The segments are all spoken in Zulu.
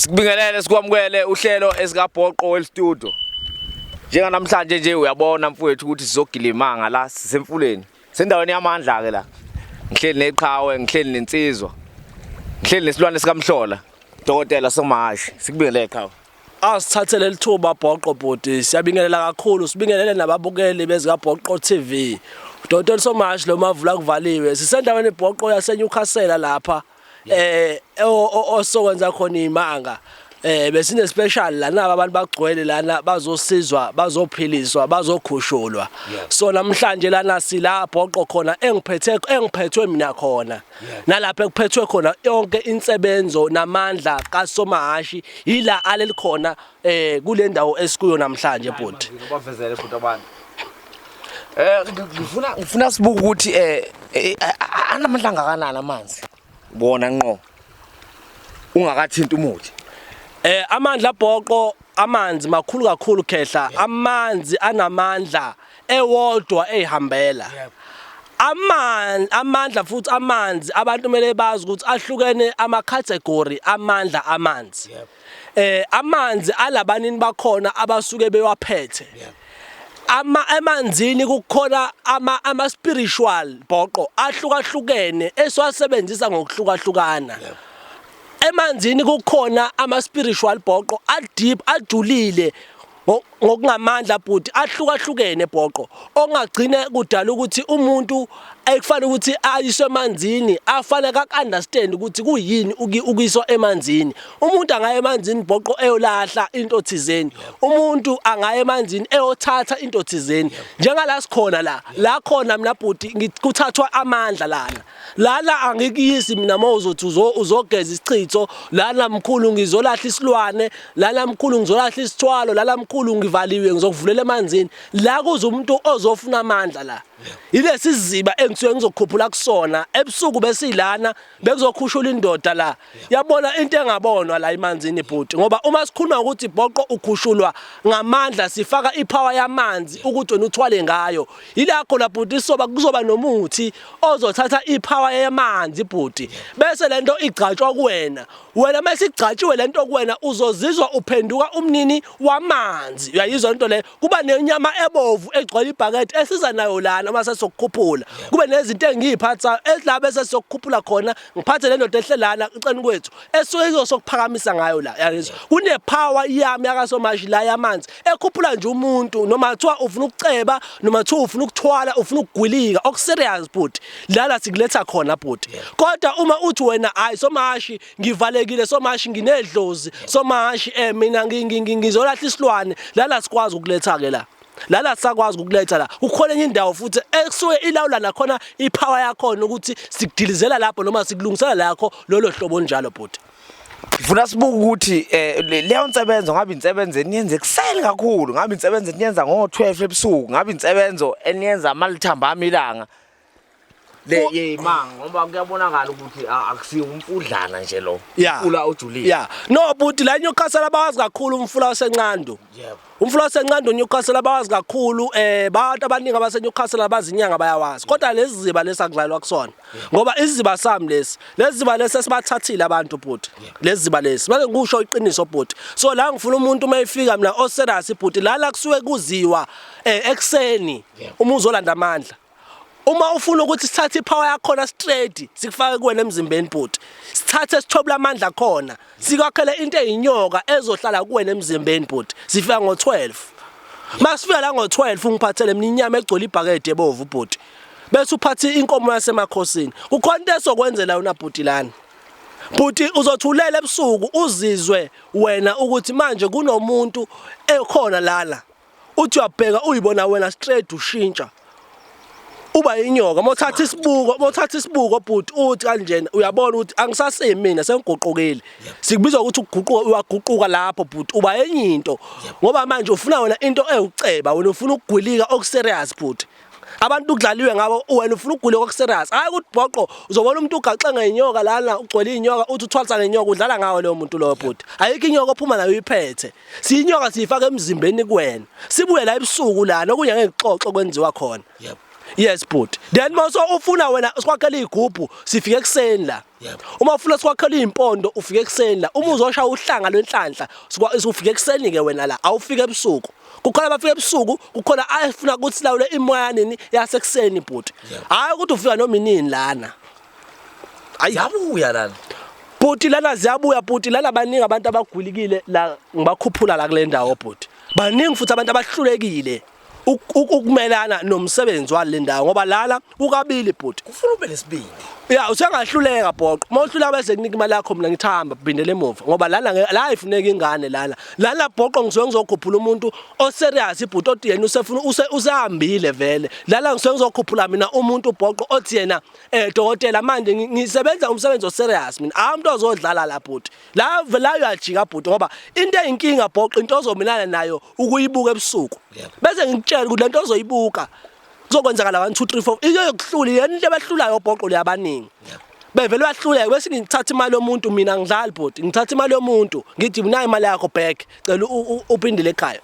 Sikubingelele sikwamukele uhlelo esikaBhoqo westudio. Njenganamhlanje nje uyabona mfowethu ukuthi sizogilimanga la sisemfuleni. Sendaweni yamandla ke la. Ngihleli neqhawe, ngihleli nensizwa. Ngihleli nesilwane sikamhlola. Dokotela Somahashi, sikubingelele qhawe. Asithathe leli thuba Bhoqo bhuti, siyabingelela kakhulu, sibingelele nababukeli bezikaBhoqo TV. Dr. Somahashi lo mavula kuvaliwe. Sisendaweni Bhoqo yaseNewcastle lapha. Eh osokwenza khona imanga. Besine special lana abantu bagcwele lana bazosizwa bazophiliswa bazokhushulwa. So namhlanje lana sila Bhoqo khona engiphethe engiphethwe mina khona. Nalapho ekuphethwe khona yonke insebenzo namandla kaSomahashi yila aleli khona kule ndawo esikuyo namhlanje bhuti. Bavezele futhi abantu. Ngifuna sibuke ukuthi anamandla angakanani amanzi. Bona ngqo. Ungakathinti umuthi. Amandla Bhoqo amanzi makhulu kakhulu khehla amanzi anamandla ewodwa eyihambela. Amandla futhi amanzi abantu kumele bazi ukuthi ahlukene ama category amandla amanzi. Amanzi alabanini bakhona abasuke bewaphethe. Ama emanzini kukhona ama spiritual Bhoqo ahlukahlukene esiwasebenzisa ngokuhlukahlukana. Emanzini kukhona ama spiritual Bhoqo a deep ajulile ngokungamandla bhuti ahlukahlukene Bhoqo ongagcine kudala ukuthi umuntu ekufanele ukuthi ayiswe emanzini afane ka understand ukuthi kuyini ukuyiswa emanzini. Umuntu angaya emanzini Bhoqo eyolahla into thizeni, umuntu angaya emanzini eyothatha into thizeni. Njengala sikhona la la khona mina bhuti kuthathwa amandla lana. Lana angikuyisi mina mawuzothi uzogeza isichitho lana mkhulu ngizolahla isilwane lana mkhulu ngizolahla isithwalo lana mkhulu ngivaliwe ngizokuvulela emanzini. La kuze umuntu ozofuna amandla la. Yilesi siziba engisuke ngizokukhuphula kusona ebusuku besilana bekuzokhushula indoda la. Yabona into engabonwa la emanzini bhuti ngoba uma sikhuluma ukuthi Bhoqo ukhushulwa ngamandla sifaka ipower yamanzi ukuthi wena uthwale ngayo. Yilakho la bhuti soba kuzoba nomuthi ozothatha ipower yamanzi bhuti bese lento igcatshwa kuwena. Wena mase igcatshiwe lento kuwena uzozizwa uphenduka umnini wamanzi. Uyayizwa into le? Kuba nenyama ebovu egcwele ibhakede esiza nayo lana uma sesokukhuphula. Kube nezinto engiyiphatha esila bese sokukhuphula khona ngiphathe le ndoda ehlelana eceni kwethu esuke izosokuphakamisa ngayo la. Uyayizwa? Kune power yami yakaSomashi la yamanzi ekhuphula nje umuntu noma kuthiwa ufuna ukuceba noma kuthiwa ufuna ukuthwala ufuna ukugwilika okuserious bhuti lana sikuletha khona bhuti. Kodwa uma uthi wena hayi Somashi ngivalekile Somashi nginedlozi Somashi mina ngizolahla isilwane lana sikwazi ukuletha ke la. Lana sakwazi ukukuletha la. Kukhona enye indawo futhi ekusuke ilawula nakhona ipower yakhona ukuthi sikudilizela lapho noma sikulungisela lakho lolo hlobo onjalo bhuti. Ngifuna sibuke ukuthi leyo nsebenzo ngabe insebenzo eniyenza ekuseni kakhulu, ngabe insebenzo eniyenza ngo-12 ebusuku, ngabe insebenzo eniyenza malithambama ilanga. Le yeyimanga ngoba kuyabonakala ukuthi akusiwo umfudlana nje lo. Umfula ojulile. No bhuti la eNewcastle abawazi kakhulu umfula waseNqandu. Umfula waseNqandu eNewcastle abawazi kakhulu abantu abaningi abaseNewcastle abazinyanga bayawazi. Kodwa lezi ziba lesi akudlalwa kusona. Ngoba isiziba sami lesi. Lezi ziba lesi esibathathile abantu bhuti. Lezi ziba lesi. Manje ngikusho iqiniso bhuti. So la ngifuna umuntu uma efika mina oserious bhuti la la kusuke kuziwa ekuseni uma uzolanda amandla. Uma ufuna ukuthi sithathe ipower yakhona straight sikufake kuwena emzimbeni bhuti. Sithathe sithobula amandla khona. Sikwakhele into eyinyoka ezohlala kuwena emzimbeni bhuti. Sifika ngo-12. Masifika la ngo-12 ungiphathele mina inyama egcwele ibhakede ebovu bhuti. Bese uphathe inkomo yasemakhosini. Kukhona into esokwenzela yona bhuti lana. Bhuti uzothulela ebusuku uzizwe wena ukuthi manje kunomuntu ekhona lana. Uthi uyabheka uyibona wena straight ushintsha. Uba inyoka mothatha isibuko mothatha isibuko bhuti uthi kanjena uyabona ukuthi angisasimi mina sengiguqukile. Sikubiza ukuthi ukuguquka uyaguquka lapho bhuti uba enye into. Ngoba manje ufuna wena into ewuceba wena ufuna ukugwilika okuserious bhuti. Abantu kudlaliwe ngabo wena ufuna ukugwilika okuserious. Hayi ukuthi Bhoqo uzobona umuntu ugaxe ngenyoka lana ugcwele inyoka uthi uthwalisa ngenyoka udlala ngawe loyo muntu loyo bhuti. Ayikho inyoka ophuma nayo uyiphethe. Siyinyoka siyifaka emzimbeni kuwena. Sibuye la ebusuku lana okunye ngeke kuxoxe kwenziwa khona. Yes bhuti. Then mase ufuna wena sikwakhela igubhu sifike ekuseni la. Yebo. Uma ufuna sikwakhela impondo ufike ekuseni la. Uma uzoshaya uhlanga lwenhlanhla ufike ekuseni ke wena la. Awufike ebusuku. Kukhona abafika ebusuku, kukhona afuna ukuthi silawule imoya nini yasekuseni bhuti. Hayi ukuthi ufika noma inini lana. Ayi yabuya lana. Bhuti lana ziyabuya bhuti lana baningi abantu abagwilikile la ngibakhuphula la kule ndawo bhuti. Baningi futhi abantu abahlulekile ukumelana nomsebenzi wale ndawo ngoba lana kukabili bhuti. Kufuna ube nesibindi. Ya usengahluleka bhoqo. Uma uhluleka bese kunika imali yakho mina ngithi hamba phindele emuva ngoba lana la ayifuneki ingane lana. Lana bhoqo ngisuke ngizokhuphula umuntu o serious ibhuti othi yena usefuna usehambile vele. Lana ngisuke ngizokhuphula mina umuntu bhoqo othi yena eh dokotela manje ngisebenza umsebenzi o serious mina. Hayi umuntu ozodlala la bhuti. La la uyajika bhuti ngoba into eyinkinga bhoqo into ozomelana nayo ukuyibuka ebusuku. Bese ngikutshela ukuthi lento ozoyibuka kuzokwenzakala 1 2 3 4 into yokuhlula yena into abahlulayo obhoqo leyabaningi bevele bahluleke bese ngithatha imali yomuntu mina ngidlali bhuti ngithatha imali yomuntu ngithi unayo imali yakho back cela uphindele ekhaya.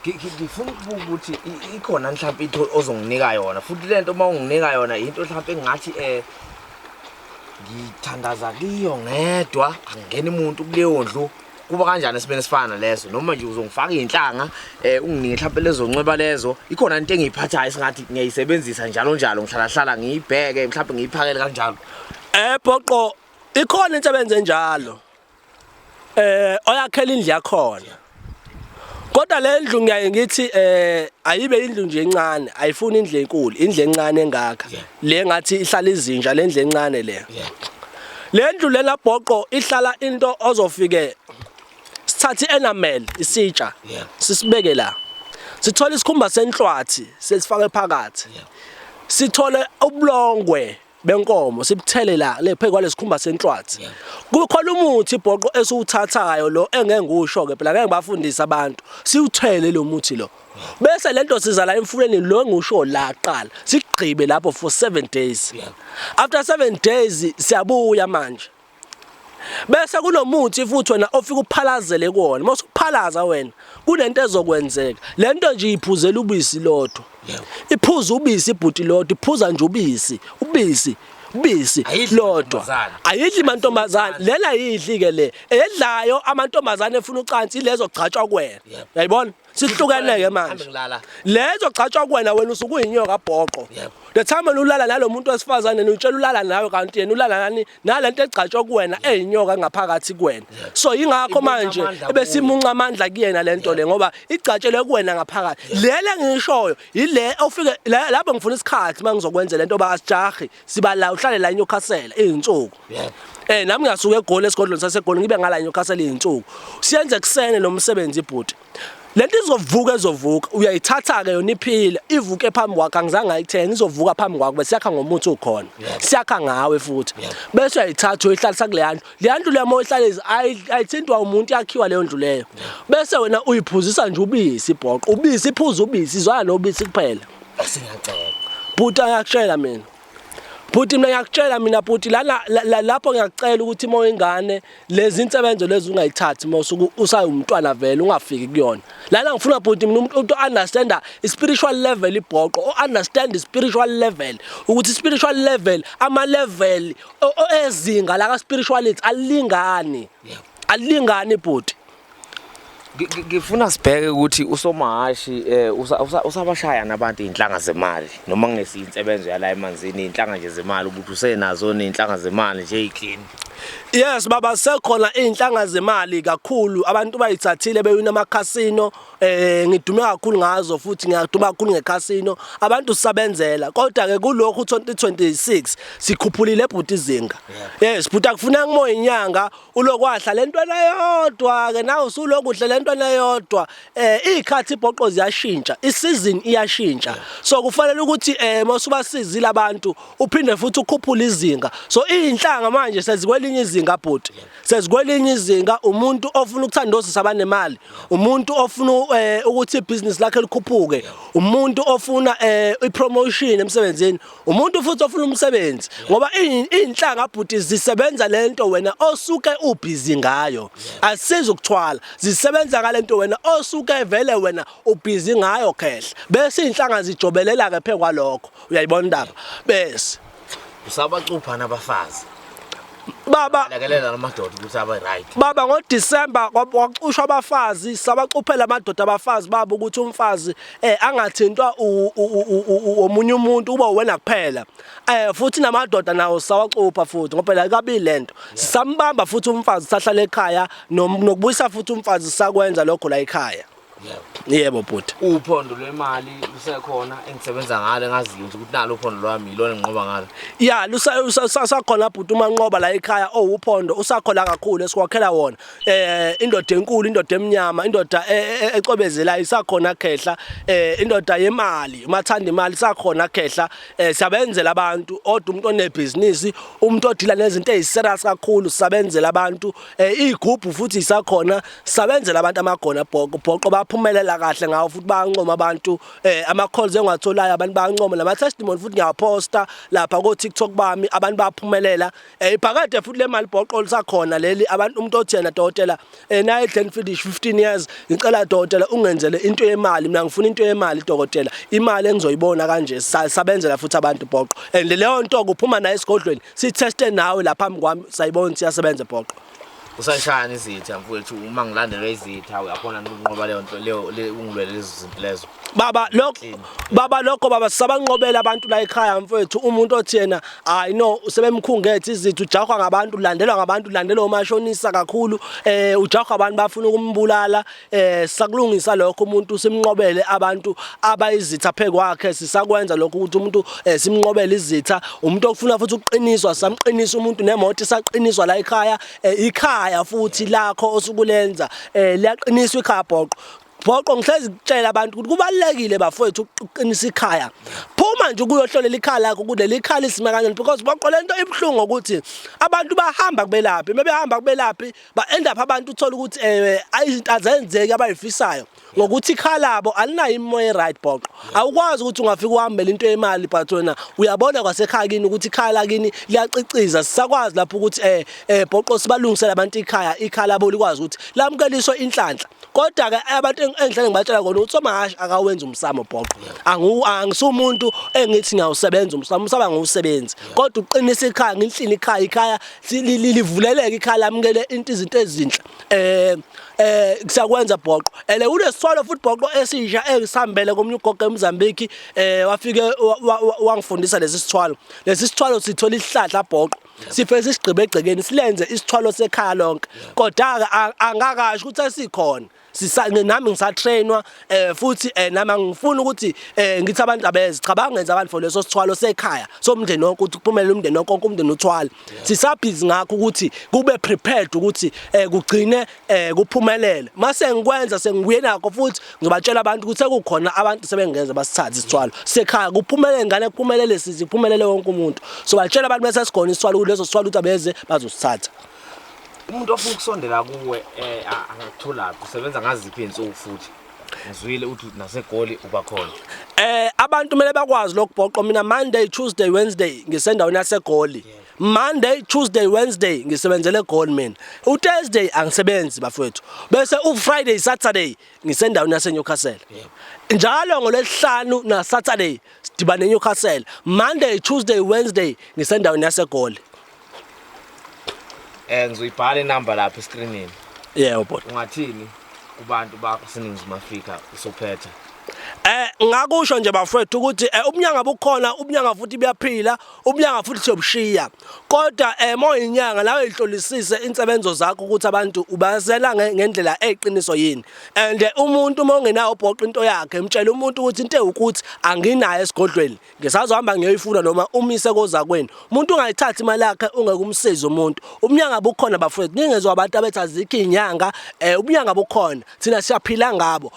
Ngifuna ukubuka ukuthi ikhona mhlawumbe into ozonginika yona futhi lento uma unginika yona into mhlawumbe engathi eh ngithandaza kiyo ngedwa angingeni umuntu kuleyo ndlu kuba kanjani esimeni esifana naleso noma nje uzongifaka iy'nhlanga um unginike mhlawumpe lezo ncweba lezo ikhona into engiyiphathayo esingathi ngiyayisebenzisa njalo njalo ngihlalahlala ngiyibheke mhlawumpe ngiyiphakele kanjalo. Bhoqo ikhona insebenzo enjalo oyakhela indlu yakhona kodwa le ndlu ngiyaye ngithi ayibe indlu nje encane ayifuni indlu enkulu indlu encane engaka le ngathi ihlala izinja le ndlu encane le. Le ndlu lena bhoqo ihlala into ozofike sithathe enamel isitsha sisibeke la sithole isikhumba senhlwathi sesifake phakathi sithole ubulongwe benkomo sibuthele la le phezu kwalesikhumba senhlwathi kukhona umuthi ibhoqo esiwuthathayo lo engeke ngiwusho ke phela ngeke ngibafundise abantu siwuthele lo muthi lo bese lento siza la emfuleni lo ngiwusho la kuqala sigqibe lapho for 7 days after 7 days siyabuya manje bese kunomuthi futhi wena ofika uphalazele kuwona uma usuphalaza wena kunento ezokwenzeka lento nje iphuzela ubisi lodwa iphuza ubisi ibhuti lodwa iphuza nje ubisi ubisi ubisi lodwa ayidli mantombazane lena yidli ke le edlayo amantombazane efuna ucansi ilezo gcatshwa kuwena uyayibona sihlukene ke manje lezo gcatshwa kuwena wena usuke uyinyoka bhoqo the time wena ulala nalo muntu wesifazane nitshela ulala nawe kanti yena ulala nani nalento egcatshwa kuwena eyinyoka ngaphakathi kuwena so ingakho manje ebesimunca amandla kuyena lento le ngoba igcatshelwe kuwena ngaphakathi lele ngishoyo yile ofike lapho ngifuna isikhathi mangizokwenza lento ba asijahi siba la uhlale la eNewcastle izinsuku nami ngiyasuka eGoli esigodlweni saseGoli ngibe ngala eNewcastle izinsuku siyenze kusene lo msebenzi ibhuti lento izovuka ezovuka uyayithatha ke yona iphile ivuke phambi kwakho angizange ngayithenga izovuka phambi kwakho bese yakha ngomuthi ukhona siyakha ngawe futhi bese uyayithatha uyihlalisa kuleya ndlu leya ndlu leya moyihlala ayithintwa umuntu yakhiwa leyo ndlu leyo bese wena uyiphuzisa nje ubisi ibhoqo ubisi iphuza ubisi izwana nobisi kuphela. Singacela. Bhuti angiyakutshela mina. Bhuti mina ngiyakutshela mina bhuti lana lapho ngiyakucela ukuthi uma uyingane lezi insebenzo lezi ungayithathi uma usuke usayumntwana vele ungafiki kuyona. Lana ngifuna bhuti mina umuntu understand spiritual level ibhoqo o understand spiritual level ukuthi spiritual level ama level ezinga la ka spirituality alingani. Alingani bhuti. Ngifuna sibheke ukuthi usomahashi usabashaya nabantu izinhlanga zemali noma kungesiyo insebenzo yala emanzini izinhlanga nje zemali ukuthi usenazo nezinhlanga zemali nje iclean. Yes baba sekhona izinhlanga zemali kakhulu abantu bayithathile bewina ama casino ngidume kakhulu ngazo futhi ngiyaduma kakhulu ngekhasino abantu sisabenzela kodwa ke kulokhu 2026 sikhuphulile bhuti izinga. Yes bhuti akufuneka ngimo inyanga ulokwahla lentwana yodwa ke nawe usuloku udla lentwana yodwa izikhathi ibhoqo ziyashintsha isizini iyashintsha so kufanele ukuthi mawusubasizile abantu uphinde futhi ukhuphule izinga so izinhlanga manje sezikwelinye Sezikwelinye izinga bhuti, sezikwelinye izinga. Umuntu ofuna ukuthandozisa abanemali, umuntu ofuna ukuthi ibhizinisi lakhe likhuphuke, umuntu ofuna ipromotion emsebenzini, umuntu futhi ofuna umsebenzi, ngoba iy'nhlanga bhuti zisebenza lento wena osuke ubhizi ngayo. Asizi ukuthwala, zisebenza ngalento wena osuke vele wena ubhizi ngayo khehla, bese iy'nhlanga zijobelela-ke phe kwalokho. Uyayibona indaba bese Usabacupha nabafazi? Baba. Lekelela namadoda ukuthi abe right. Baba, ngoDisemba kwacushwa abafazi, sabacuphela amadoda abafazi babo ukuthi umfazi angathintwa omunye umuntu, uba wena kuphela. Futhi namadoda nawo sawacupha futhi, ngoba phela kabili lento. Sisambamba futhi umfazi sahlala ekhaya, nokubuyisa futhi umfazi sakwenza lokho la ekhaya. Yebo bhuti. Uphondo lwemali lusekhona engisebenza ngalo, engaziyo nje ukuthi nalo uphondo lwami, yilona enginqoba ngalo? Ya, lusakhona bhuti. Uma nqoba la ekhaya owuphondo usakhona kakhulu esikwakhela wona. Indoda enkulu, indoda emnyama, indoda ecwebezelayo isakhona khehla, indoda yemali, umathanda imali isakhona khehla. Siyabenzela abantu odwa, umuntu onebhizinisi, umuntu odila nezinto eziserious kakhulu, sisabenzela abantu. Igubhu futhi isakhona, sabenzela abantu amagona bhoqo bhoqo, baphumelela kahle ngawo futhi bayancoma abantu. Ama calls engiwatholayo, abantu bayancoma, nama testimony futhi ngiyaposta lapha ko TikTok bami, abantu bayaphumelela. Ibhakade futhi le mali bhoqo lisakhona leli. Abantu, umuntu othi yena, "Dokotela, naye Glenfiddich 15 years, ngicela dokotela ungenzele into yemali, mina ngifuna into yemali dokotela, imali engizoyibona kanje," sabenzela futhi abantu bhoqo, and leyo nto kuphuma nayo esigodlweni, sitheste nawe lapha phambi kwami, sayibona ukuthi iyasebenza bhoqo. Usayishaya izitha mfowethu? Uma ngilandelwa izitha, uyakhona ukunqoba leyo nto leyo ungilwele lezo zinto lezo? Baba, lokho baba, lokho baba, sisabanqobela abantu la ekhaya mfowethu. Umuntu othi yena, hayi no, sebemkhungethe izitha, ujahwa ngabantu, ulandelwa ngabantu, ulandelwa omashonisa kakhulu, ujahwa abantu bafuna ukumbulala, sakulungisa lokho, umuntu simnqobele abantu abayizitha phekwakhe. Sisakwenza lokho ukuthi umuntu simnqobele izitha. Umuntu okufuna futhi ukuqiniswa, samqinisa umuntu, nemoto isaqiniswa la ekhaya. Ikhaya futhi lakho osukulenza, liyaqiniswa ikhaya bhoqo bhoqo. Ngihlezi ngitshela abantu ukuthi kubalulekile bafowethu ukuqinisa ikhaya. Phuma nje ukuyohlolela ikhaya lakho kuleli ikhaya lisime kanjani, because bhoqo lento ibuhlungu ukuthi abantu bahamba kubelaphi, mebehamba kubelaphi ba end up abantu uthola ukuthi izinto azenzeki abayifisayo ngokuthi ikhaya labo alinayo imoya e-right bhoqo. Awukwazi ukuthi ungafika uhambele into yemali, but wena uyabona kwasekhaya kini ukuthi ikhaya lakini liyaciciza. Sisakwazi lapho ukuthi bhoqo sibalungisele abantu ikhaya, ikhaya labo likwazi ukuthi lamukeliswe inhlanhla. Kodwa ke abantu engihlale ngibatshela kona ukuthi omahhashi akawenzi umsamo bhoqo. Angisumuntu engithi ngiyawusebenza umsamo, umsamo angiwusebenzi, kodwa uqinisa ikhaya, nginhlini ikhaya, ikhaya livuleleke, ikhaya lamukele into izinto ezinhle, kusakwenza bhoqo. Ele kunesithwalo futhi bhoqo esisha engisambele komunye ugogo eMozambique, wafike wangifundisa lesi sithwalo. Lesi sithwalo sithola isihlahla bhoqo, sifike sisigqibe egcekeni, silenze isithwalo sekhaya lonke, kodwa ke angakasho ukuthi esikhona. Sisa nami ngisatrainwa futhi nami angifuni ukuthi ngithi abantu abeze, cha, bangenza abantu for leso sithwalo sekhaya somndeni wonke, ukuthi kuphumelele umndeni wonke, wonke umndeni uthwale. Sisabhizi ngakho ukuthi kube prepared ukuthi kugcine kuphumelele. Mase ngikwenza sengibuye nakho futhi ngizobatshela abantu ukuthi sekukhona abantu sebengeza basithathe isithwalo sekhaya, kuphumelele ngane, kuphumelele sizi, kuphumelele wonke umuntu. So batshela abantu bese sikhona isithwalo, ukuthi leso sithwalo ukuthi abeze bazosithatha. Umuntu ofuna ukusondela kuwe angakutholaphi? Usebenza ngaziphi iy'nsuku? Futhi ngizwile uthi naseGoli uba khona. Abantu kumele bakwazi lokubhoqo, mina Monday, Tuesday, Wednesday ngisendaweni yaseGoli. Monday, Tuesday, Wednesday ngisebenzele eGoli mina. UThursday angisebenzi bafowethu. Bese uFriday, Saturday ngisendaweni yaseNewcastle. Njalo ngolwesihlanu na Saturday sidibane eNewcastle. Monday, Tuesday, Wednesday ngisendaweni yaseGoli. Ngizoyibhala inamba lapha escreenini. Yebo bhuti. Ungathini kubantu baseNingizimu Afrika usuphetha? Ngakusho nje bafowethu ukuthi ubunyanga bukhona, ubunyanga futhi buyaphila, ubunyanga futhi siyobushiya. Kodwa moyinyanga nawe ihlolisise insebenzo zakho ukuthi abantu ubazela ngendlela eyiqiniso yini. And umuntu uma ungenawo bhoqa into yakhe, mtshela umuntu ukuthi into ewukuthi anginayo esigodlweni. Ngisazohamba ngiyoyifuna noma umise kozakwenu. Umuntu ungayithathi imali yakhe ungeke umsize umuntu. Ubunyanga bukhona bafowethu. Ningezwa abantu abethi azikho izinyanga, ubunyanga bukhona. Thina siyaphila ngabo.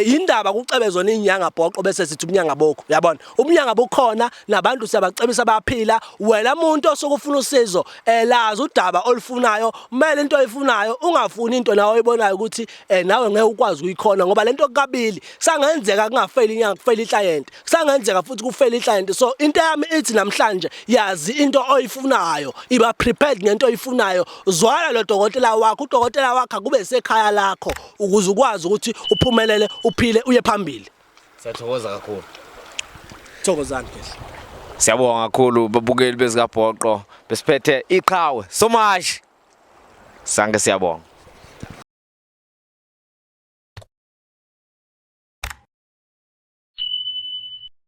Indaba kucebe zona inyanga. ubunyanga bhoqo bese sithi ubunyanga bokho, uyabona? Ubunyanga bukhona nabantu siyabacebisa bayaphila. Wena muntu osuke ufuna usizo, lazi udaba olufunayo, kumele into oyifunayo ungafuni into nawe oyibonayo ukuthi nawe ngeke ukwazi ukuyikhona, ngoba lento kabili sangenzeka kungafeli inyanga, kufeli iclient, kusangenzeka futhi kufeli iclient. So into yami ithi namhlanje yazi into oyifunayo, iba prepared ngento oyifunayo, zwana lo dokotela wakho, udokotela wakho akube sekhaya lakho ukuze ukwazi ukuthi uphumelele, uphile, uye phambili. Siyathokoza kakhulu. Thokozani kehle. Siyabonga kakhulu babukeli bezikabhoqo, besiphethe iqhawe Somashi. Sanke siyabonga.